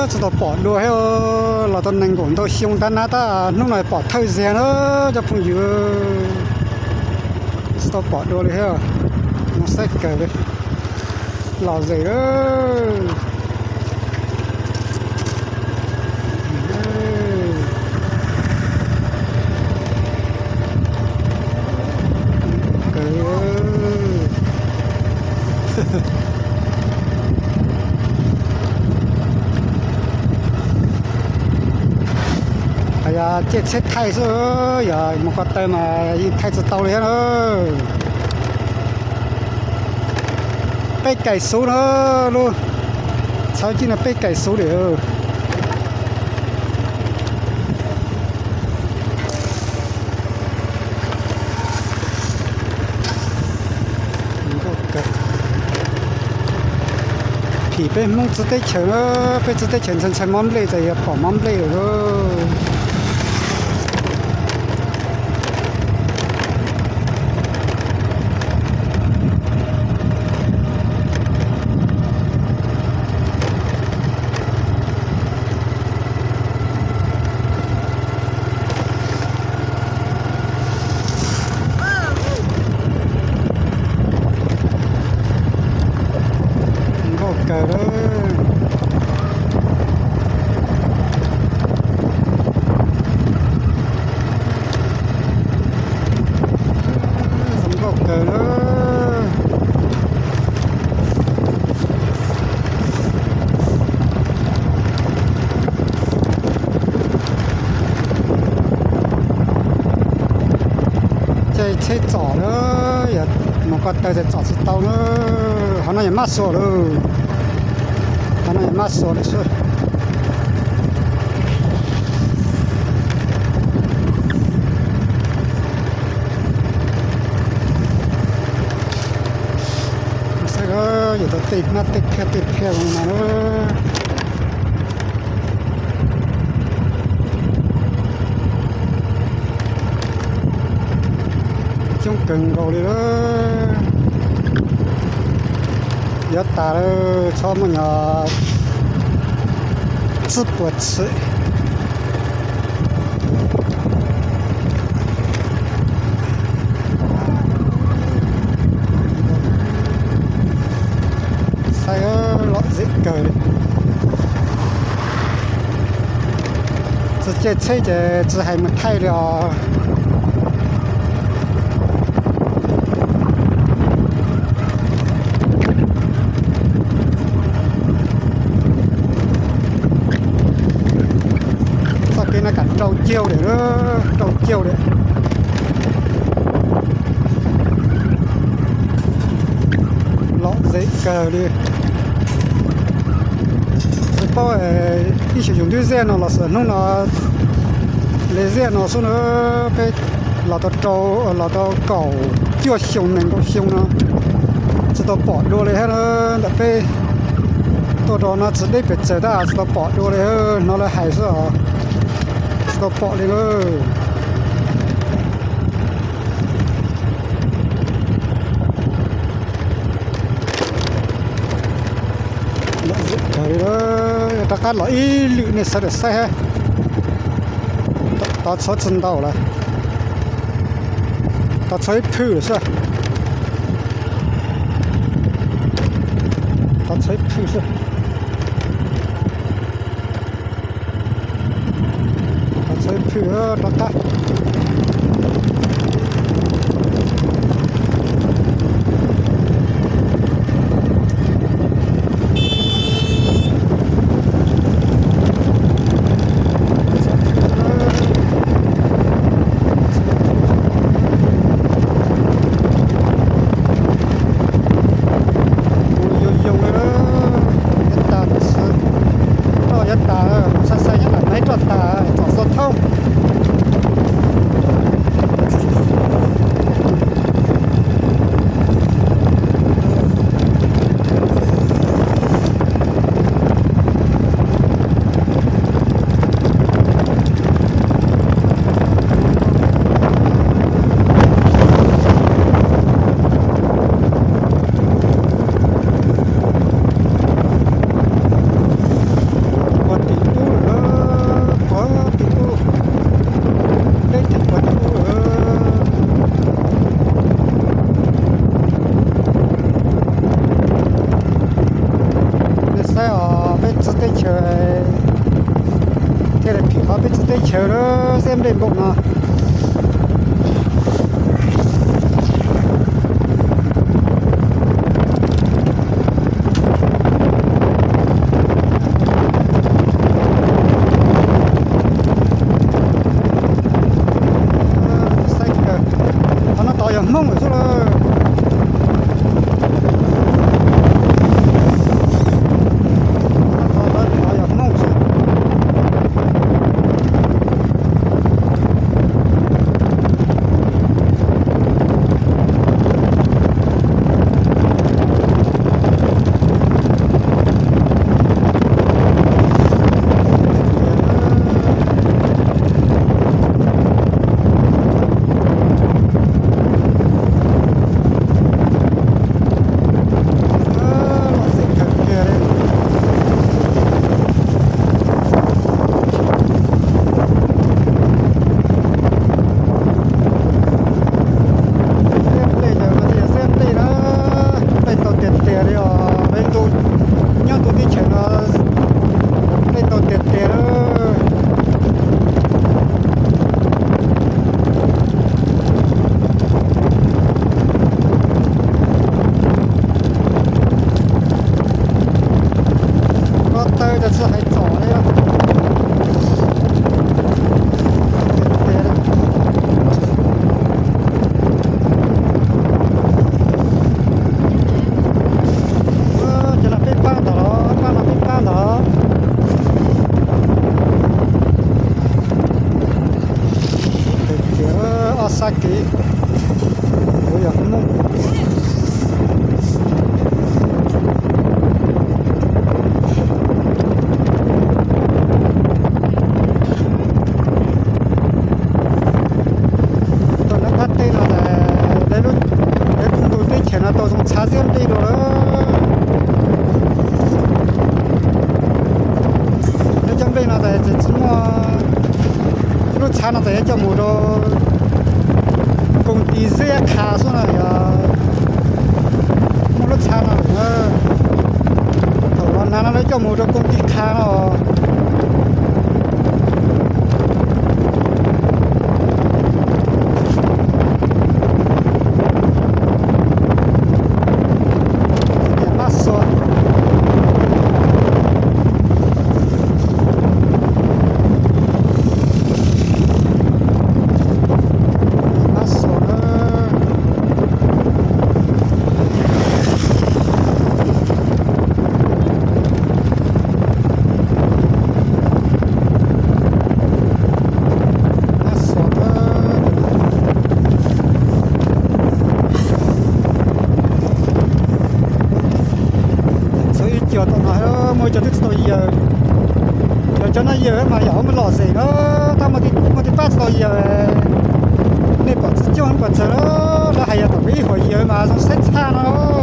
Tsis tau pom dua thiab, los tau nees nkaum ntau xyoo tab nab tab hnub no pom thawj zaug na cov phooj ywg. Tsis tau pom dua li thiab, no saib kawg li, lom zem lawm. Yog caij tsheb thaij xwb, yog mus ko taw mas yeej thaij tsis tau li thiab na. Peb kaim xuv na, lub tshawv cib no peb kaim xuv li. Phim peb Hmoob txiv teb chaws na, peb txiv teb chaws ntshai ntshai mob nplej, txawm yog pom mob nplej lawm. Nkauj kawg lawm. Zoo nkauj kawg lawm. Caij tsheb txom na, yog mus ko taw txawm txom tsis tau na. Qhov no yog mab xuas lawm, qhov no yog mab xuas lawm xwb. Saib, yuav tau tej hnab tej phiaj tej phiaj zoo no. Coob kawg nkaus li lawm. Yuav tas lawm, txhob muaj nyuag tsib puas txhim. Saib, lom zem kawg li. Tsis caij tsheb ces tsis hais mus thaij li os. Txoj kev no kam rau caug li, rau caug li. Lom zem kawg li. Tsis paub ib xyoo yus twb ziaj no los sis hnub no li ziaj no xwb na. Peb los tau rau, los tau kaum cuaj xyoo nees nkaum xyoo no tsis tau pom dua li thiab na. Ntawm peb tuaj rau no tsis deb pes tsawg tab tsis tau pom dua li, hnov lawv hais xwb os, tsis tau pom li na. Lom zem kawg li, rov qab los ib lwm nej sawv daws saib hab. Tov txhawv tsis ntau lawm, tov txhawv ib phwj lawm xwb. Tov txhawv ib phwj xwb. Tov txhawv ib phwj rov qab. Mus yooj yooj li, yav tas, roj yav tas, sai sai nyob ntawm Maiv roj tas, txom xua thoob. Peb txwv teb chaws, thiaj li phim qhov peb txwv teb chaws lawm, xeb nplej npaum no. Qhov no tod yog Hmoob lawm xwb lawm. Qhov no tod yog Hmoob xwb. Xeb nplej, yog no ces yog xeb nplej na, nplej tau tiag tiag li os. Peb ntuj nyob ntu teb chaws no nplej tau tiag tiag lawm. Ko taw tas tsis hais txom li. Ces no peb pab ntawd los, pab no peb pab ntawd. Tiag tiag, ob sab kev, kuv yog Hmoob. Tuaj nram qab teb no tas, lawv lub, lawv kuj ntu teb chaws no tau zoo txhav xeb nplej dua lawm. Lawv cov nplej no tas tsis muaj, lub txhav no tas yuav coj mus rau koom tis zeb qha xwb no yog muaj lub txhav no lawm. Thaum los nag no lawv coj mus rau koom tis qha no. Pab xuas. Pab xuas. Txhua ib co tom no muaj ib co twb tsis tau yaws. Cov, cov no yaws mas yam muaj lom zem na, tab muaj tib pab tsis tau yaws. Nej pom txiv coj pom txawg lawm, lawv hais yog tom peb ib huam yaws mas zoo saib txhaj no.